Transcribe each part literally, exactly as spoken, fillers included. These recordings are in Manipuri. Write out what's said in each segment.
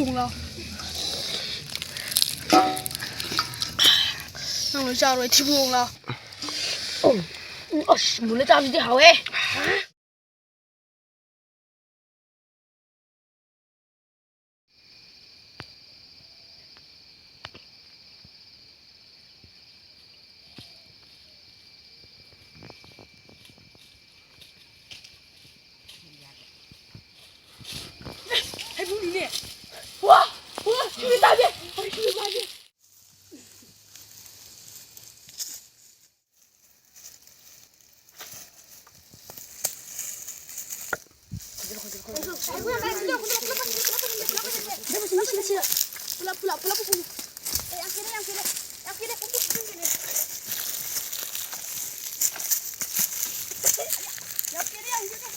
ꯊꯤꯕꯣꯡ ꯂꯥꯎ꯫ ꯅꯪ ꯂꯣꯏ ꯆꯥꯔꯣꯏ, ꯊꯤꯕꯣꯡ ꯂꯥꯎ꯫ ꯎꯝ, ꯑꯁ, ꯃꯨꯜꯂ ꯆꯥꯕꯁꯤꯗꯤ ꯍꯥꯎꯋꯦ꯫ ꯍꯩꯕꯨꯡꯅꯤꯅꯦ꯫ ꯋꯥ! ꯋꯥ! ꯁꯤꯕ ꯇꯥꯗꯦ! ꯑꯩ ꯁꯤꯕ ꯇꯥꯗꯦ! ꯄꯨꯂꯞ, ꯄꯨꯂꯞ, ꯄꯨꯂꯞ ꯄꯨꯁꯤꯜꯂꯨ꯫ ꯑꯦ, ꯌꯥꯝ ꯀꯤꯔꯦ, ꯌꯥꯝ ꯀꯤꯔꯦ, ꯌꯥꯝ ꯀꯤꯔꯦ, ꯄꯨꯡ ꯄꯨꯡ ꯄꯨꯡ ꯀꯤꯔꯦ꯫ ꯌꯥꯝ ꯀꯤꯔꯦ, ꯌꯥꯝ ꯀꯤꯔꯦ꯫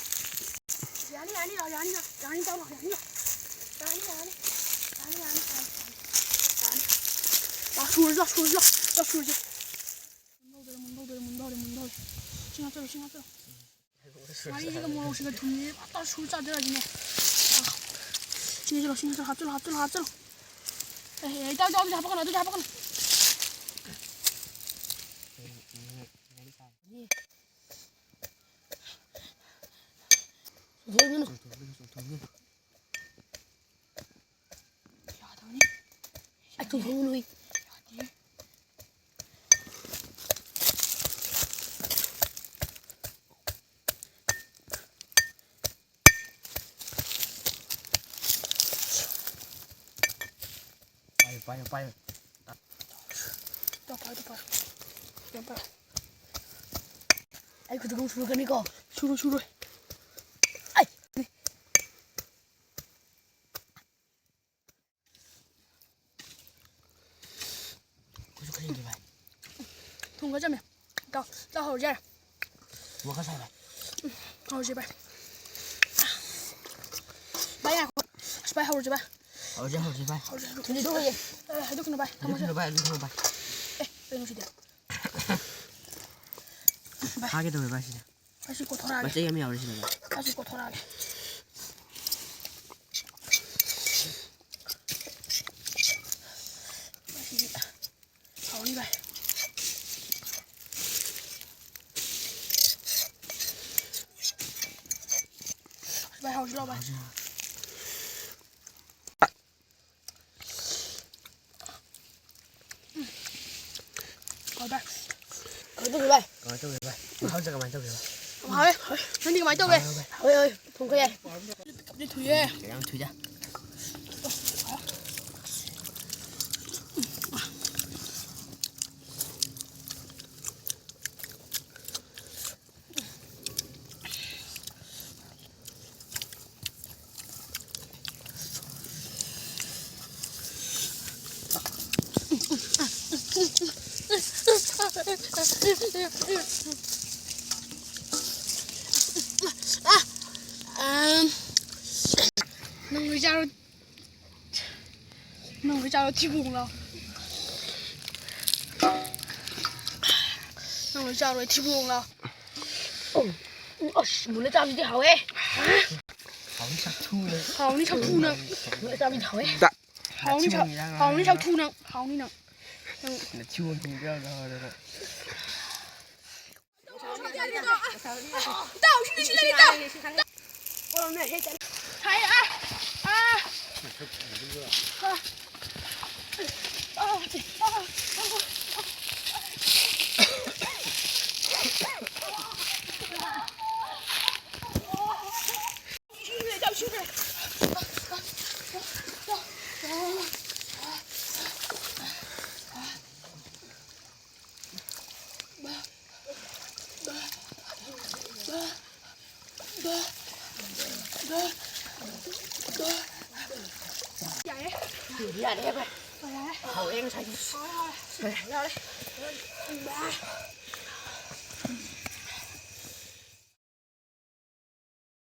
ꯌꯥꯅꯤ, ꯌꯥꯅꯤ, ꯂꯥꯛꯑꯣ, ꯌꯥꯅꯤ, ꯂꯥꯛꯑꯣ, ꯌꯥꯅꯤ, ꯇꯧꯔꯣ, ꯌꯥꯅꯤ, ꯂꯥꯛꯑꯣ꯫ ꯌꯥꯅꯤ, ꯌꯥꯅꯤ, ꯌꯥꯅꯤ, ꯌꯥꯅꯤ, ꯌꯥꯅꯤ, ꯌꯥꯅꯤ꯫ ꯂꯥꯛꯑꯣ, ꯁꯨꯔꯁꯤ, ꯂꯥꯛꯑꯣ, ꯁꯨꯔꯁꯤ, ꯂꯥꯛꯑꯣ, ꯂꯥꯛꯑꯣ, ꯁꯨꯔꯁꯤ꯫ ꯃꯨꯟꯕ ꯍꯧꯗꯣꯔꯦ, ꯃꯨꯟꯕ ꯍꯧꯗꯣꯔꯦ, ꯃꯨꯟꯕ ꯍꯧꯗꯣꯔꯦ, ꯃꯨꯟꯕ ꯍꯧꯗꯣꯔꯦ꯫ ꯏꯁꯤꯡ ꯍꯥꯞꯆꯜꯂꯨ, ꯏꯁꯤꯡ ꯍꯥꯞꯆꯜꯂꯨ꯫ ꯉꯥꯔꯤꯁꯤꯒ ꯃꯣꯔꯣꯛꯁꯤꯒ ꯊꯨꯝꯁꯤꯒ ꯐꯖꯅ ꯁꯨꯔ ꯆꯥꯗꯣꯏꯔ ꯁꯤꯅꯦ꯫ ꯁꯤꯡ ꯍꯥꯞꯆꯜꯂꯣ, ꯁꯤꯡ ꯍꯥꯞꯆꯜꯂꯣ, ꯍꯥꯞꯆꯜꯂꯣ, ꯍꯥꯞꯆꯜꯂꯣ꯫ ꯑꯦ, ꯑꯦ, ꯏꯇꯥꯎ, ꯏꯇꯥꯎ, ꯑꯗꯨꯗꯤ ꯍꯥꯞꯄꯛꯀꯅꯨ, ꯑꯗꯨꯗꯤ ꯍꯥꯞꯄꯛꯀꯅꯨ꯫ ꯆꯨꯝꯊꯣꯛꯏꯗꯨꯅ꯫ ꯌꯥꯗꯕꯅꯤ꯫ ꯑꯩ ꯆꯨꯝꯊꯣꯛꯏꯗꯨꯅ꯫ ꯌꯥꯗꯦ꯫ ꯄꯥꯏꯌꯨ, ꯄꯥꯏꯌꯨ, ꯄꯥꯏꯌꯨ꯫ ꯇꯣ, ꯄꯥꯏꯌꯨ, ꯇꯣ, ꯄꯥꯏꯌꯨ꯫ ꯇꯣ, ꯄꯥꯏꯌꯨ꯫ ꯑꯩ ꯈꯨꯠꯇ ꯑꯃꯨꯛ ꯁꯨꯔꯛꯀꯅꯤꯀꯣ꯫ ꯁꯨꯔꯣꯏ, ꯁꯨꯔꯣꯏ꯫ ꯑꯩ! ꯑꯩꯈꯣꯏꯁꯨ ꯈꯔ ꯌꯦꯡꯒꯦ ꯚꯥꯏ꯫ ꯊꯨꯝꯒ ꯆꯝꯃꯦ꯫ ꯆꯥꯎ, ꯆꯥꯎ ꯍꯧꯔꯁꯦ ꯌꯥꯔꯦ꯫ ꯊꯨꯝ ꯈꯔ ꯁꯥꯏ ꯚꯥꯏ꯫ ꯎꯝ, ꯍꯧꯔꯁꯦ ꯚꯥꯏ꯫ ꯚꯥꯏ ꯉꯥꯏꯈꯣ꯫ ꯑꯁ ꯚꯥꯏ ꯍꯧꯔꯁꯦ ꯚꯥꯏ꯫ ꯍꯧꯔꯁꯦ, ꯍꯧꯔꯁꯦ ꯚꯥꯏ꯫ ꯍꯧꯔꯁꯦ, ꯍꯧꯔꯁꯦ꯫ ꯊꯨꯝꯗꯤ ꯊꯨꯝ ꯍꯧꯔꯁꯦ꯫ ꯑꯦ, ꯍꯥꯏꯗꯣꯛꯈꯤꯅꯨ ꯚꯥꯏ, ꯊꯝꯃꯁꯦ꯫ ꯍꯥꯏꯗꯣꯛꯈꯤꯅꯨ ꯚꯥꯏ, ꯍꯥꯏꯗꯣꯛꯈꯤꯅꯨ ꯚꯥꯏ꯫ ꯑꯦ, ꯀꯩꯅꯣ ꯁꯤꯗꯤ? ꯚꯥꯏ꯫ ꯐꯥꯒꯦ ꯇꯧꯋꯦ ꯚꯥꯏ ꯁꯤꯗ꯫ ꯑꯩꯁꯨ ꯀꯣꯊꯣꯔꯛꯑꯒꯦ꯫ ꯃꯆꯩ ꯑꯃ ꯌꯥꯎꯔꯦ ꯁꯤꯗ ꯚꯥꯏ꯫ ꯑꯩꯁꯨ ꯀꯣꯊꯣꯔꯛꯑꯒꯦ꯫ ꯂꯥꯎ ꯚꯥꯏ꯫ ꯍꯣꯏ ꯚꯥꯏ꯫ ꯀꯃꯥꯏꯅ ꯇꯧꯒꯦ ꯚꯥꯏ? ꯀꯃꯥꯏꯅ ꯇꯧꯒꯦ ꯚꯥꯏ? ꯃꯍꯥꯎꯁꯦ ꯀꯃꯥꯏꯅ ꯇꯧꯒꯦ ꯚꯥꯏ? ꯍꯥꯎꯋꯦ꯫ ꯍꯣꯏ꯫ ꯅꯪꯗꯤ ꯀꯃꯥꯏꯅ ꯇꯧꯒꯦ? ꯍꯥꯎꯋꯦ ꯚꯥꯏ꯫ ꯍꯣꯏ, ꯍꯣꯏ꯫ ꯊꯨꯝ ꯈꯔ ꯌꯥꯏ꯫ ꯌꯥꯝ ꯊꯨꯏꯗ꯫ ꯅꯪ ꯂꯣꯏ ꯆꯥꯔꯣ꯫ ꯅꯪ ꯂꯣꯏ ꯆꯥꯔꯣ, ꯊꯤꯕꯣꯡ ꯂꯥꯎ꯫ ꯅꯪ ꯂꯣꯏ ꯆꯥꯔꯣ, ꯊꯤꯕꯣꯡ ꯂꯥꯎ꯫ ꯑꯣ, ꯑꯁ, ꯃꯨꯜꯂ ꯆꯥꯕꯁꯤꯗꯤ ꯍꯥꯎꯋꯦ꯫ ꯍꯥꯎꯅꯤ ꯁꯛꯊꯨꯅ꯫ ꯍꯥꯎꯅꯤ ꯁꯛꯊꯨꯅ꯫ ꯃꯨꯜꯂ ꯆꯥꯕꯁꯤꯗꯤ ꯍꯥꯎꯋꯦ꯫ ꯍꯥꯎꯅꯤ ꯁꯛ-, ꯍꯥꯎꯅꯤ ꯁꯛꯊꯨꯅ, ꯍꯥꯎꯅꯤ ꯅꯪ꯫ ꯅꯊꯤꯕꯣꯡ ꯊꯤꯟꯕ ꯌꯥꯎꯗ ꯍꯥꯎꯔꯗꯅ꯫ ꯌꯥꯔꯦ꯫ ꯌꯥꯔꯦ ꯚꯥꯏ꯫ ꯌꯥꯔꯦ꯫ ꯍꯥꯎꯋꯦ ꯉꯁꯥꯏꯗꯤ꯫ ꯍꯣꯏ, ꯍꯣꯏ꯫ ꯌꯥꯔꯦ꯫